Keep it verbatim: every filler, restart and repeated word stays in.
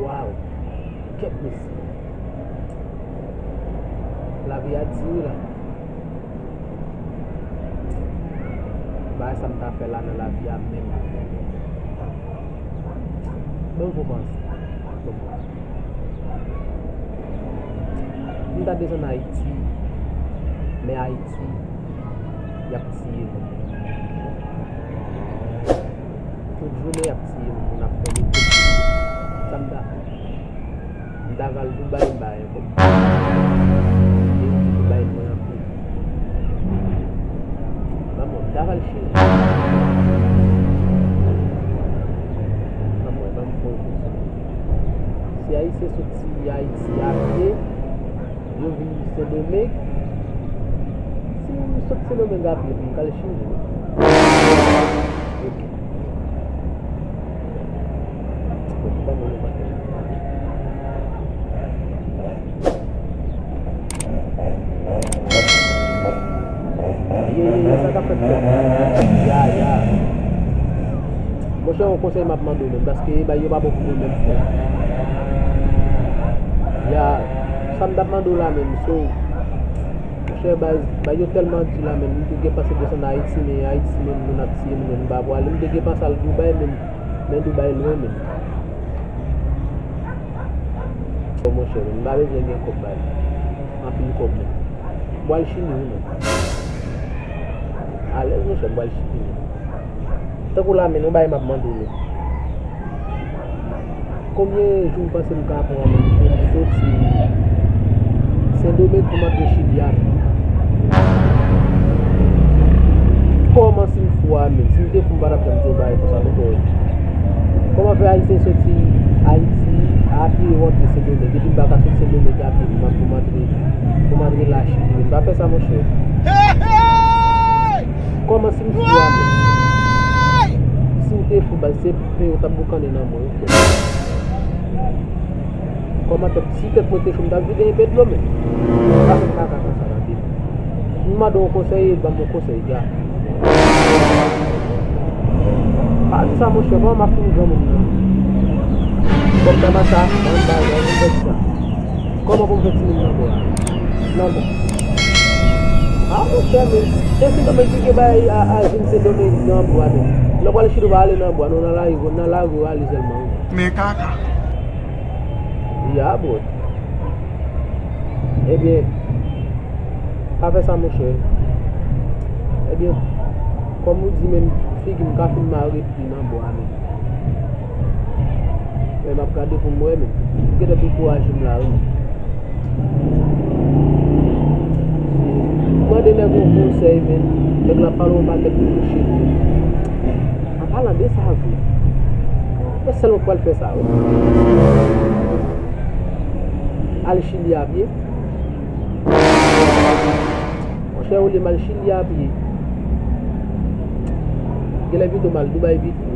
Waw! Kèt mesye! Lavi a di wi la. Bagay sa m ta fè la nan lavi a menm. Bon, bon, bon. M ta desann Ayiti, men Ayiti, y ap tiye moun. Tout jounen, y ap tiye moun, ap fè de tout. Sa m ta fè? M ta va al Dubai, m pa gen kòb. Gen moun ki bay mwen anpil. Ban mwen, m ta va al Chili. Ban mwen, ban m pran yon kout sou. Si Ayisyen soti Ayiti a pye, yo vin Sendomeng, si m sot Sendomeng a pye, pou m ka al Chili. Ok. Bon, ban mwen yon pati. Ye, ye, ye, sa k ap fèt la? Ya, ya. Monchè, yon konsèy m ap mande w menm, paske bagay yo pa bon pou mwen menm, frè. Ya, sa m t ap mande w la menm, so, monchè, baz, bagay yo tèlman di la menm, m te gen panse desann Ayiti, men Ayiti menm, moun ap tiye moun, m pa pwale. M te gen panse al Dubai, men, men Dubai lwen menm. Bon, monchè, men m pa bezwen gen kòb bay. Anpil kòb menm. M pral Chili wi menm. Alèz monchè, m pral Chili menm. Tankou la menm, yon bagay m ap mande w menm. Konbyen jou w panse m ka pran menm pou m soti Sendomeng pou m antre Chili a menm? Kòman si m fou a menm? Si m te fou, m pa t ap janm di yon bagay konsa non, frè. Kòman fè Ayisyen soti Ayiti a pye yo antre Sendomeng, epi m pa ka soti Sendomeng a pye pou m, pou m antre, pou m antre la Chili menm? Pa fè sa, monchè. Kòman si m fou a menm? Si m te fou, baz, se pen yo t ap boukannen nan mwen, wi, frè. Kòman tèt, si tèt mwen te cho, m t ap vide enpe dlo, men. Pa fè m kaka konsa, tande. M mande w konsèy, e l ban m yon konsèy, dja. Pa di sa, monchè, kòman m ap fin granmoun nan? Kòm Damasa, ban m bagay, m fè sa. Kòman pou m fè timoun nan bò a? Nan bò. A, monchè, men. E Sendomeng ki gen bagay a, a vin Sendomeng nan bò a, men. Lè w pral Chili, w pa ale nan bò a, non, nan lari, nan lari w ale sèlman, wi. Men kaka. Ya, bro. Ebyen, pa fè sa, monchè. Ebyen, kòm ou di, menm figi m ka fin mare pye nan bò a, men. Men m ap gade pou m wè, men. Ou gentan dekouraje m la, wi. Mande nèg yon konsèy, men. Nèg la pale yon pakèt bullshit, men. An palan de sa vre, e sèl mwen k pral fè sa, wi. Al Chili a pye. Monchè, olye m al Chili a pye, genlè pito m al Dubai pito.